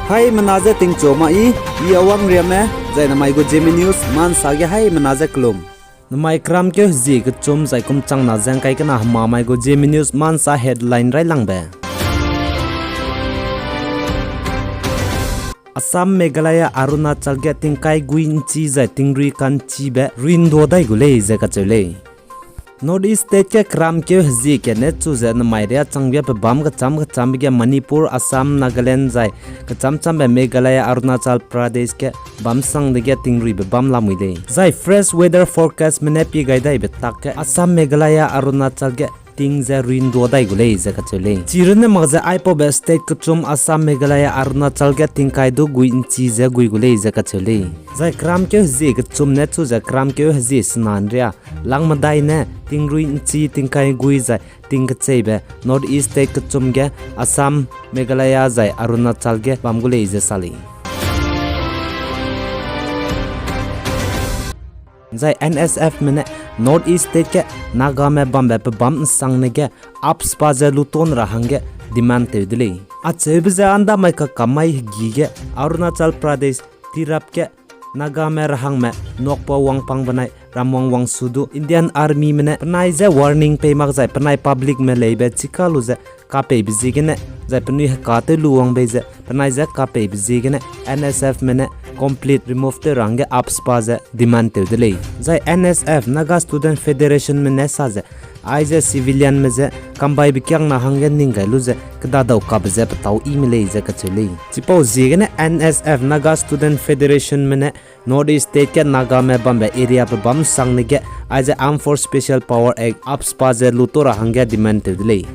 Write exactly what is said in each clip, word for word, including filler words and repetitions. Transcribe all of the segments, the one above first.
Haimena je tingchu ma i, i Awang Riame, zai namai gu Zeme News ma nsa ge haimena je kelum. Namai keramkeu hezie kechum zai kum changna ze ngkai kena hemamai gu Zeme News ma nsa headline railangbe. Assam, Meghalaya, Arunachal ge tingkai gui nchi zai tingrui kanchibe rui ndua dai gu lei ze kacheu lei. North East State ge keramkeu hezie kat ne chu ze namai riâ changbe pebâm kechâm kechâmbe ge Manipur, Assam, Nagaland zai kechâm châmbe Meghalaya, Arunachal Pradesh ge bam sang dege tingruibe bam lamui lei. Zai fresh weather forecastme ne pie gai daibe tak ge Assam, Meghalaya, Arunachal ge ting ze rui ndua dai gu lei ze kacheu lei. Chirunne mak ze aipaube state kechum Assam, Meghalaya, Arunachal ge tingkai du gui nchi ze gui gu lei ze kacheu lei. Zai keramkeu hezie kechum ne chu ze keramkeu hezie sena nria, lang medai ne tingrui nchi tingkai gui zai ting kecheibe North East State kechum ge Assam, Meghalaya zai Arunachal ge bam gu lei ze sa lei. Zai N S Fme ne North East State ge Nagame bambe pebâm nsangne ge AFSPA ze lutone ra hangge demand tew de lei. Acheube ze andamai kakamai hegi ge Arunachal Pradesh, Tirap ge Nagame rahangme Nokpa Wangpang benai Ramwang Wangsu du Indian Armyme ne penai je warning pei mak zai penai publicme leibe chika lu ze kapeibe ziegene, zai penui heka tew lu wang bei ze penai je kapeibe ziegene N S Fme ne complete remove tew ra hangge AFSPA ze demand tew de lei. Zai N S F, Naga Student Federationme ne sa ze, aize civilianme je kambaibe kiangna hangge ning gai lu ze kedadau kabe ze petâu yime lei ze kacheu lei. Chipau ziegene N S F, Naga Student Federationme ne North East State ge Nagame bambe area pebâm nsangne ge aize Armed Force Special Power Act, AFSPA ze luto ra hangge demand tew de lei.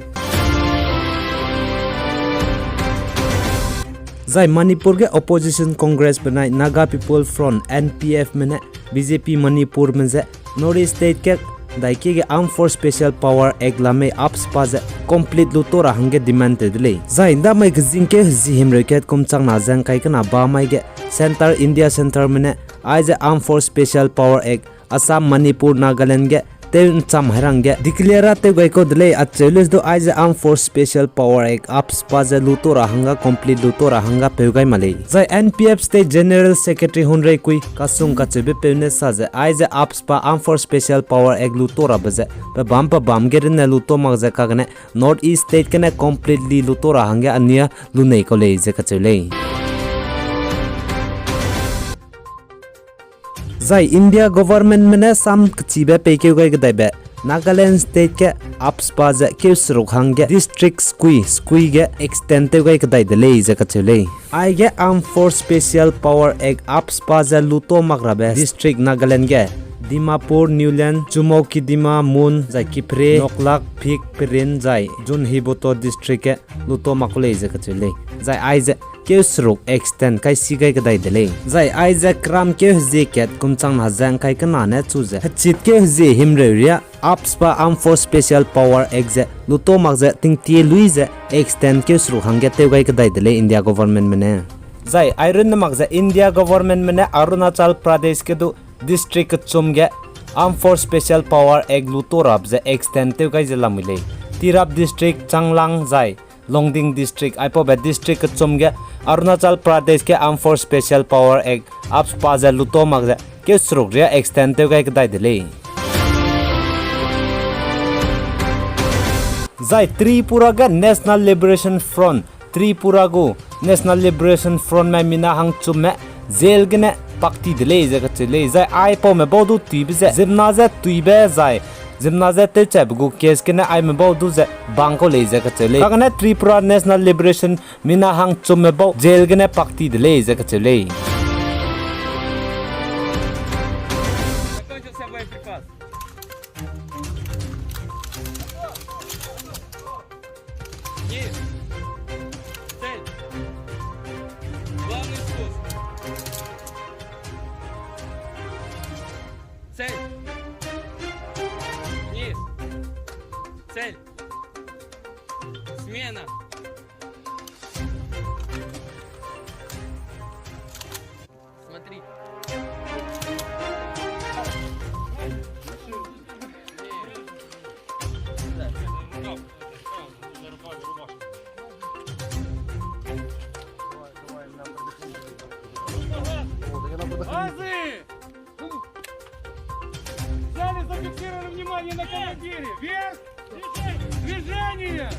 Zai Manipur ge Opposition Congress benai Naga People Front, N P Fme ne B J P Manipurme je North East State ge daike ge Armed Force Special Power Act lamei AFSPA ze complete luto ra hangge demand tew de lei. Zai ndamai kezingkeu hezie himreu kat kum changna ze ngkai kena bamai ge Centre, India Centreme ne aize Armed Force Special Power Act Assam, Manipur, Nagaland ge tew ncham hai rangge declare tew gai kau de lei. Acheu lei du aize Armed Force Special Power Act AFSPA ze luto ra hangge complete luto ra hangge peu gai ma lei. Zai N P F State General Secretary Hunreikui Kasung kacheube peu ne sa ze aize AFSPA Armed Force Special Power Act luto rabe ze pebâm pebâm ge runne luto mak ze kagene North East State gene completely luto ra hangge ania lunei kau lei ze kacheu lei. Zai India governmentme ne sam kechibe peikeu gai kedaibe Nagaland State ge AFSPA ze keu seruk hangge district skui skui ge extend tew gai kedai de lei ze kacheu lei. Aige Armed Force Special Power Act AFSPA ze luto mak rabe district Nagaland ge Dimapur, Newland, Chumoukedima, Mon, zai Kiphire, Noklak, Phek, Peren, zai Zunheboto district ge luto mak ku lei ze kacheu lei. Zai aize keu seruk extend kai si gai kedai de lei. Zai aize keram keu hezie kat kum changna ze ngkai kena ne chu ze hechit keu hezie himreu riâ AFSPA Armed Force Special Power Act ze luto mak ze tingtie lui ze extend keu seruk hangge tew gai kedai de lei India governmentme ne. Zai airunne mak ze India governmentme ne Arunachal Pradesh ge du district kechum ge Armed Force Special Power Act luto rabe ze extend tew gai ze lamui lei. Tirap district, Changlang zai Longding district, aipaube district kechum ge Arunachal Pradesh ge Armed Force Special Power Act AFSPA ze luto mak ze keu seruk riâ extend tew gai kedai de lei. Zai Tripura ge National Liberation Front, Tripura gu National Liberation Frontme mina hangchumme jail gene pakti de lei ze kacheu lei. Zai aipaume bau du tuibe ze ziemmena je tuibe zai ziemmena je tewchaibe gu case gene aime bau du ze bang kau lei ze kacheu lei. Kagene Tripura National Liberation mina hangchumme bau jail gene pakti de lei ze kacheu lei. Нет. Цель. Главный спуск. Цель. Вниз. Цель. Смена. На командире. Вверх. Движение.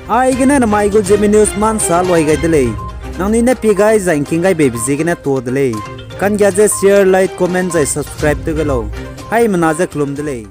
Aigene namai gu Zeme News mansa luai gai de lei. Nangnui ne pie gai zai ngking gai beibe ziegene tuâ de lei. Kanggia ze share, like, comment zai subscribe tew ge lau. Haimena ze kelum de lei.